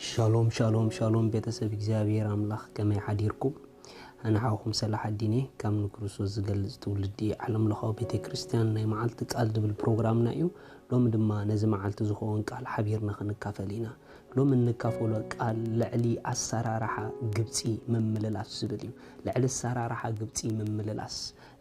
ሻሎም ሻሎም ሻሎም ቤተሰብ እግዚኣብሔር ኣምላኽ፣ ከመይ ሓዲርኩም? ኣነ ሓውኹም ሰላሓዲን እየ። ካብ ንክርስቶስ ዝገልጽ ትውልዲ ዓለም ለኻዊ ቤተ ክርስቲያን ናይ መዓልቲ ቃል ዝብል ፕሮግራምና እዩ። ሎሚ ድማ ነዚ መዓልቲ ዝኸውን ቃል ሓቢርና ክንካፈል ኢና። ሎሚ እንካፈሎ ቃል ልዕሊ ኣሰራርሓ ግብፂ ምምልላስ ዝብል እዩ። ልዕሊ ኣሰራርሓ ግብፂ ምምልላስ።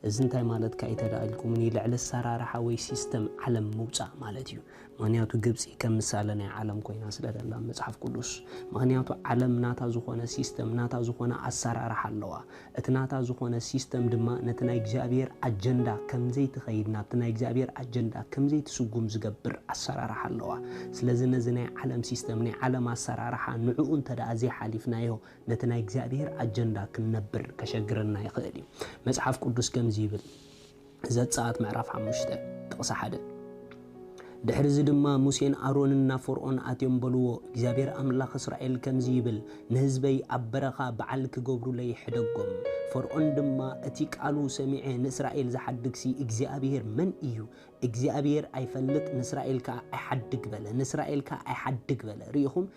እዚ እንታይ ማለትካ እዩ ተዳኢልኩምኒ? ልዕሊ ኣሰራርሓ ወይ ሲስተም ዓለም ምውፃእ ማለት እዩ። ምኽንያቱ ግብፂ ከም ምሳሌ ናይ ዓለም ኮይና ስለ ደላ መፅሓፍ ቅዱስ። ምኽንያቱ ዓለም ናታ ዝኾነ ሲስተም፣ ናታ ዝኾነ ኣሰራርሓ ኣለዋ። እቲ ናታ ዝኾነ ሲስተም ድማ ነቲ ናይ እግዚኣብሔር ኣጀንዳ ከም ዘይትኸይድ፣ ናብቲ ናይ እግዚኣብሔር ኣጀንዳ ከም ዘይትስጉም ዝገብር ኣሰራርሓ ኣለዋ። ስለዚ ነዚ ናይ ዓለም ሲስተም፣ ናይ ዓለም ኣሰራርሓ ንዕኡ እንተ ደኣ ዘይሓሊፍናዮ፣ ነቲ ናይ እግዚኣብሔር ኣጀንዳ ክንነብር ከሸግረና ይኽእል እዩ። መጽሓፍ ቅዱስ ከምዚ ይብል፣ ዘጸኣት ምዕራፍ ሓሙሽተ ጥቕሲ ሓደ። ድሕሪ እዚ ድማ ሙሴን ኣሮንን ናብ ፈርኦን ኣትዮም በልዎ፣ እግዚኣብሔር ኣምላኽ እስራኤል ከምዚ ይብል፣ ንህዝበይ ኣብ በረኻ በዓል ክገብሩለይ ሕደጎም። ፈርኦን ድማ እቲ ቃሉ ሰሚዐ፣ ንእስራኤል ዝሓድግሲ እግዚኣብሔር መን እዩ? እግዚኣብሔር ኣይፈልጥ፣ ንእስራኤል ከኣ ኣይሓድግ በለ። ንእስራኤል ከኣ ኣይሓድግ በለ። ርኢኹም?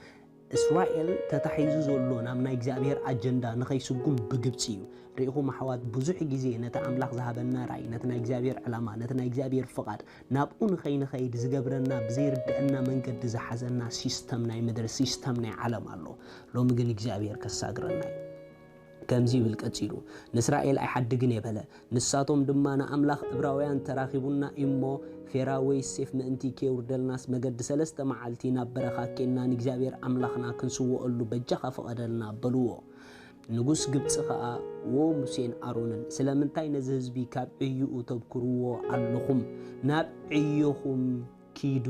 እስራኤል ተታሒዙ ዘሎ ናብ ናይ እግዚኣብሔር ኣጀንዳ ንኸይስጉም ብግብፂ እዩ። ርኢኹም ኣሕዋት፣ ብዙሕ ግዜ ነቲ ኣምላኽ ዝሃበና ራእይ፣ ነቲ ናይ እግዚኣብሔር ዕላማ፣ ነቲ ናይ እግዚኣብሔር ፍቓድ ናብኡ ንኸይንኸይድ ዝገብረና፣ ብዘይርድአና መንገዲ ዝሓዘና ሲስተም ናይ ምድሪ፣ ሲስተም ናይ ዓለም ኣሎ። ሎሚ ግን እግዚኣብሔር ከሳግረና እዩ። ከምዚ ይብል ቀጺሉ፣ ንእስራኤል ኣይሓድግን እየ በለ። ንሳቶም ድማ ንኣምላኽ እብራውያን ተራኺቡና እዩ'ሞ፣ ፌራ ወይ ሴፍ ምእንቲ ከየውርደልናስ መገዲ ሰለስተ መዓልቲ ናብ በረኻ ኬንና ንእግዚኣብሔር ኣምላኽና ክንስውኣሉ በጃኻ ፍቐደልና በልዎ። ንጉስ ግብጺ ኸኣ፣ ዎ ሙሴን ኣሮንን፣ ስለምንታይ ነዚ ህዝቢ ካብ ዕዮኡ ተብኩርዎ ኣለኹም? ናብ ዕዮኹም ኪዱ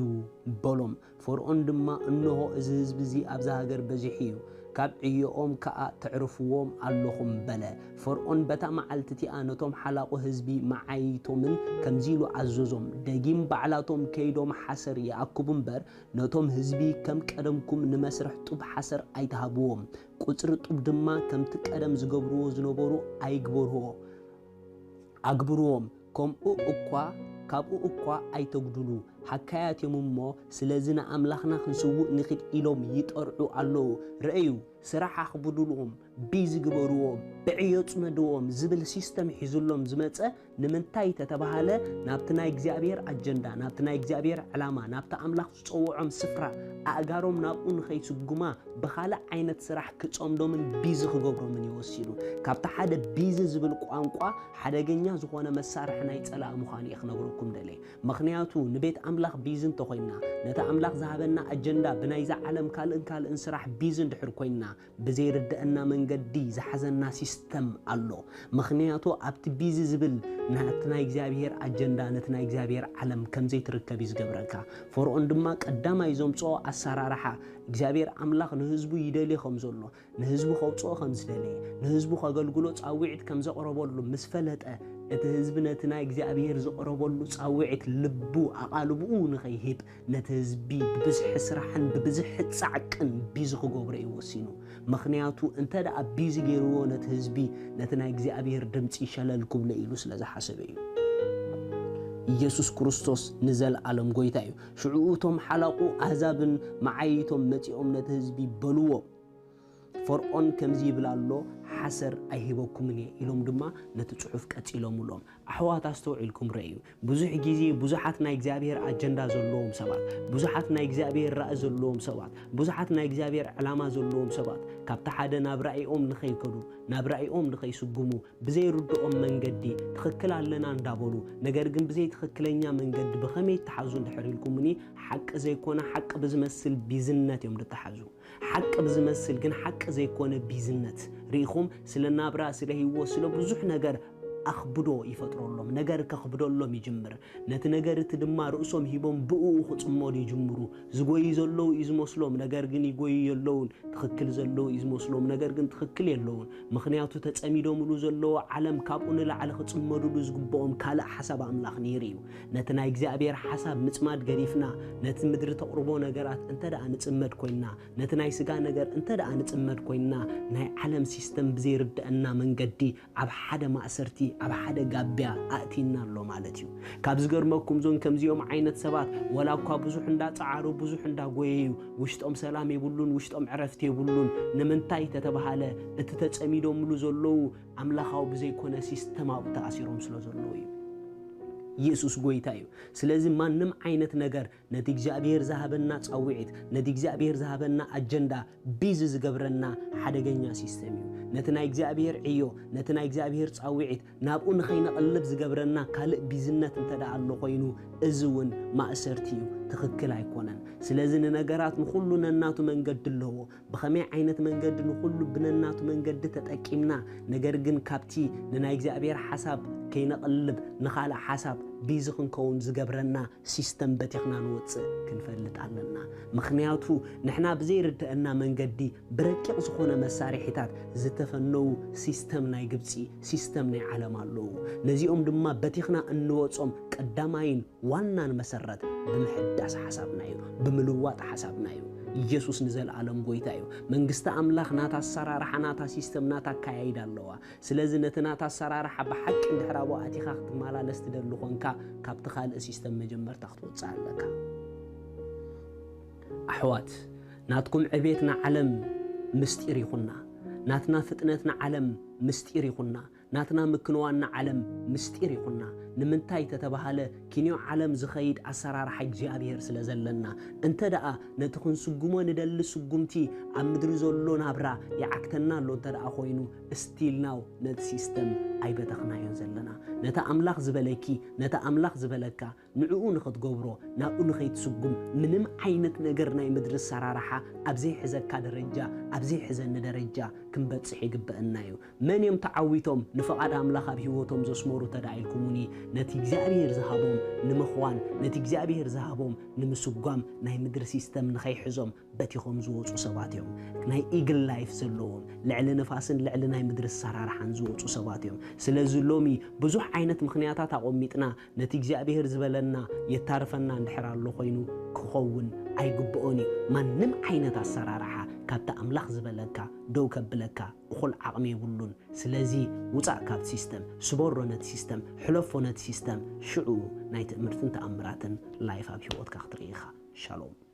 በሎም። ፈርኦን ድማ፣ እንሆ፣ እዚ ህዝቢ እዚ ኣብዚ ሃገር በዚሑ እዩ፣ ካብ ዕዮኦም ከኣ ተዕርፍዎም ኣለኹም በለ። ፈርኦን በታ መዓልቲ እቲኣ ነቶም ሓላቑ ህዝቢ መዓይይቶምን ከምዚ ኢሉ ኣዘዞም፣ ደጊም ባዕላቶም ከይዶም ሓሰር ይኣክቡ እምበር፣ ነቶም ህዝቢ ከም ቀደምኩም ንመስርሕ ጡብ ሓሰር ኣይትሃብዎም። ቁጽሪ ጡብ ድማ ከምቲ ቀደም ዝገብርዎ ዝነበሩ ኣይግበርዎ፣ ኣግብርዎም። ከምኡ እኳ፣ ካብኡ እኳ ኣይተጉድሉ። ሓካያት እዮም እሞ፣ ስለዚ ንኣምላኽና ክንስውእ ንኽድ ኢሎም ይጠርዑ ኣለዉ። ርእዩ፣ ስራሕ ኣኽብዱልዎም፣ ቢዚ ግበርዎም፣ ብዕዮ ጽመድዎም ዝብል ሲስተም ሒዙሎም ዝመጸ ንምንታይ ተተባሃለ፣ ናብቲ ናይ እግዚኣብሔር ኣጀንዳ፣ ናብቲ ናይ እግዚኣብሔር ዕላማ፣ ናብቲ ኣምላኽ ዝጸውዖም ስፍራ ኣእጋሮም ናብኡ ንኸይስጉማ ብኻልእ ዓይነት ስራሕ ክጸምዶምን ቢዚ ክገብሮምን እዩ ወሲኑ። ካብቲ ሓደ ቢዚ ዝብል ቋንቋ ሓደገኛ ዝኾነ መሳርሒ ናይ ጸላኢ ምዃኑ እየ ክነግረኩም ደልየ። ምኽንያቱ ንቤት ኣምላኽ ቢዚ እንተኾይንና፣ ነቲ ኣምላኽ ዝሃበና ኣጀንዳ ብናይዛ ዓለም ካልእን ካልእን ስራሕ ቢዚ እንድሕር ኮይንና፣ ብዘይርድአና መንገዲ ዝሓዘና ሲስተም ኣሎ። ምኽንያቱ ኣብቲ ቢዚ ዝብል ናብቲ ናይ እግዚኣብሔር ኣጀንዳ፣ ነቲ ናይ እግዚኣብሔር ዓለም ከም ዘይትርከብ እዩ ዝገብረካ። ፈርኦን ድማ ቀዳማይ ዘምጽኦ ኣሰራርሓ እግዚኣብሔር ኣምላኽ ንህዝቡ ይደልዮ ከም ዘሎ፣ ንህዝቡ ከውጽኦ ከም ዝደለየ፣ ንህዝቡ ከገልግሎ ጻውዒት ከም ዘቕረበሉ ምስ ፈለጠ፣ እቲ ህዝቢ ነቲ ናይ እግዚኣብሔር ዝቕረበሉ ጻውዒት ልቡ ኣቓልብኡ ንኸይህብ፣ ነቲ ህዝቢ ብብዝሒ ስራሕን ብብዝሒ ጻዕቅን ቢዚ ክገብሮ እዩ ወሲኑ። ምኽንያቱ እንተ ደኣ ቢዚ ገይርዎ ነቲ ህዝቢ፣ ነቲ ናይ እግዚኣብሔር ድምጺ ሸለል ክብሎ ኢሉ ስለ ዝሓሰበ እዩ። ኢየሱስ ክርስቶስ ንዘለኣለም ጐይታ እዩ። ሽዑ እቶም ሓላቑ ኣህዛብን መዓይይቶም መጺኦም ነቲ ህዝቢ በልዎ፣ ፈርኦን ከምዚ ይብል ኣሎ፣ ሓሰር ኣይህበኩምን እየ ኢሎም ድማ ነቲ ጽሑፍ ቀጺሎምሎም። ኣሕዋት ኣስተውዒልኩም ረእዩ። ብዙሕ ግዜ ብዙሓት ናይ እግዚኣብሔር ኣጀንዳ ዘለዎም ሰባት፣ ብዙሓት ናይ እግዚኣብሔር ራእይ ዘለዎም ሰባት፣ ብዙሓት ናይ እግዚኣብሔር ዕላማ ዘለዎም ሰባት ካብቲ ሓደ ናብ ራእይኦም ንኸይከዱ፣ ናብ ራእይኦም ንኸይስጉሙ፣ ብዘይርድኦም መንገዲ ትኽክል ኣለና እንዳበሉ፣ ነገር ግን ብዘይ ትኽክለኛ መንገዲ ብኸመይ ይተሓዙ እንድሕር ኢልኩምኒ፣ ሓቂ ዘይኮነ ሓቂ ብዝመስል ቢዝነት እዮም ዝተሓዙ። ሓቂ ብዝመስል ግን ሓቂ ዘይኮነ ቢዝነት ርኢኹም፣ ስለ ናብራ፣ ስለ ህይወት፣ ስለ ብዙሕ ነገር ኣኽብዶ ይፈጥረሎም። ነገር ከኽብደሎም ይጅምር። ነቲ ነገር እቲ ድማ ርእሶም ሂቦም ብእኡ ክጽመዱ ይጅምሩ። ዝጎዩ ዘለዉ እዩ ዝመስሎም፣ ነገር ግን ይጎዩ የለዉን። ትኽክል ዘለዉ እዩ ዝመስሎም፣ ነገር ግን ትኽክል የለዉን። ምኽንያቱ ተጸሚዶምሉ ዘለዉ ዓለም ካብኡ ንላዕሊ ክጽመዱሉ ዝግብኦም ካልእ ሓሳብ ኣምላኽ ነይሩ እዩ። ነቲ ናይ እግዚኣብሔር ሓሳብ ምጽማድ ገዲፍና፣ ነቲ ምድሪ ተቕርቦ ነገራት እንተ ደኣ ንጽመድ ኮይንና፣ ነቲ ናይ ስጋ ነገር እንተ ደኣ ንጽመድ ኮይንና፣ ናይ ዓለም ሲስተም ብዘይርድአና መንገዲ ኣብ ሓደ ማእሰርቲ ኣብ ሓደ ጋብያ ኣእቲና ኣሎ ማለት እዩ። ካብ ዝገርመኩም፣ ዞን ከምዚኦም ዓይነት ሰባት፣ ወላ እኳ ብዙሕ እንዳጸዓሩ፣ ብዙሕ እንዳጎየዩ፣ ውሽጦም ሰላም የብሉን፣ ውሽጦም ዕረፍቲ የብሉን። ንምንታይ ተተባሃለ፣ እቲ ተጸሚዶምሉ ዘለዉ ኣምላኻዊ ብዘይኮነ ሲስተማዊ ተኣሲሮም ስለ ዘለዉ እዩ። ኢየሱስ ጎይታ እዩ። ስለዚ ማንም ዓይነት ነገር ነቲ እግዚኣብሔር ዝሃበና ጻውዒት፣ ነቲ እግዚኣብሔር ዝሃበና ኣጀንዳ ቢዚ ዝገብረና ሓደገኛ ሲስተም እዩ። ነቲ ናይ እግዚኣብሔር ዕዮ፣ ነቲ ናይ እግዚኣብሔር ጻውዒት ናብኡ ንኸይነቕልብ ዝገብረና ካልእ ቢዝነት እንተ ደኣ ኣሎ ኮይኑ፣ እዚ እውን ማእሰርቲ እዩ፣ ትኽክል ኣይኮነን። ስለዚ ንነገራት ንኹሉ ነናቱ መንገዲ ኣለዎ። ብኸመይ ዓይነት መንገዲ ንኹሉ ብነናቱ መንገዲ ተጠቂምና፣ ነገር ግን ካብቲ ንናይ እግዚኣብሔር ሓሳብ ከይነቕልብ ንኻልእ ሓሳብ ቢዚ ክንከውን ዝገብረና ሲስተም በቲኽና ንወጽእ ክንፈልጥ ኣለና። ምኽንያቱ ንሕና ብዘይርድአና መንገዲ ብረቂቕ ዝኾነ መሳርሒታት ዝተፈነዉ ሲስተም ናይ ግብጺ፣ ሲስተም ናይ ዓለም ኣለዉ። ነዚኦም ድማ በቲኽና እንወጾም ቀዳማይን ዋናን መሰረት ብምሕዳስ ሓሳብና እዩ፣ ብምልዋጥ ሓሳብና እዩ። ኢየሱስ ንዘለኣለም ጎይታ እዩ። መንግስቲ ኣምላኽ ናታ ኣሰራርሓ፣ ናታ ሲስተም፣ ናታ ኣካያይዳ ኣለዋ። ስለዚ ነቲ ናታ ኣሰራርሓ ብሓቂ እንድሕር ኣብኡ ኣቲኻ ክትመላለስ ትደሊ ኾንካ፣ ካብቲ ካልእ ሲስተም መጀመርታ ክትወጽእ ኣለካ። ኣሕዋት፣ ናትኩም ዕቤት ንዓለም ምስጢር ይኹና፣ ናትና ፍጥነት ንዓለም ምስጢር ይኹና፣ ናትና ምክንዋን ንዓለም ምስጢር ይኹና። ንምንታይ ተተባሃለ፣ ኪንዮ ዓለም ዝኸይድ ኣሰራርሓ እግዚኣብሔር ስለ ዘለና። እንተ ደኣ ነቲ ክንስጉሞ ንደሊ ስጉምቲ ኣብ ምድሪ ዘሎ ናብራ ይዓግተና ኣሎ እንተ ደኣ ኮይኑ፣ ስቲል ናው ነቲ ሲስተም ኣይበተኽናዮን ዘለና። ነቲ ኣምላኽ ዝበለኪ፣ ነቲ ኣምላኽ ዝበለካ፣ ንዕኡ ንኽትገብሮ፣ ናብኡ ንኸይትስጉም፣ ምንም ዓይነት ነገር ናይ ምድሪ ኣሰራርሓ ኣብ ዘይሕዘካ ደረጃ፣ ኣብ ዘይሕዘኒ ደረጃ ክንበጽሕ ይግበአና እዩ። መን እዮም ተዓዊቶም ንፍቓድ ኣምላኽ ኣብ ህይወቶም ዘስመሩ እንተ ደኣ ኢልኩሙኒ፣ ነቲ እግዚኣብሔር ዝሃቦም ንምኽዋን፣ ነቲ እግዚኣብሔር ዝሃቦም ንምስጓም፣ ናይ ምድሪ ሲስተም ንኸይሕዞም በቲኾም ዝወጹ ሰባት እዮም። ናይ ኢግል ላይፍ ዘለዎም፣ ልዕሊ ንፋስን ልዕሊ ናይ ምድሪ ኣሰራርሓን ዝወጹ ሰባት እዮም። ስለዚ ሎሚ ብዙሕ ዓይነት ምኽንያታት ኣቖሚጥና ነቲ እግዚኣብሔር ዝበለና የታርፈና እንድሕር ኣሎ ኮይኑ ክኸውን ኣይግብኦን እዩ። ማንም ዓይነት ኣሰራርሓ ካብቲ ኣምላኽ ዝበለካ ደው ከብለካ እኹል ዓቕሚ የብሉን። ስለዚ ውጻእ ካብ ሲስተም፣ ስበሮ ነቲ ሲስተም፣ ሕለፎ ነቲ ሲስተም፣ ሽዑ ናይ ትእምርትን ተኣምራትን ላይፍ ኣብ ህይወትካ ክትርኢ ኢኻ። ሻሎም።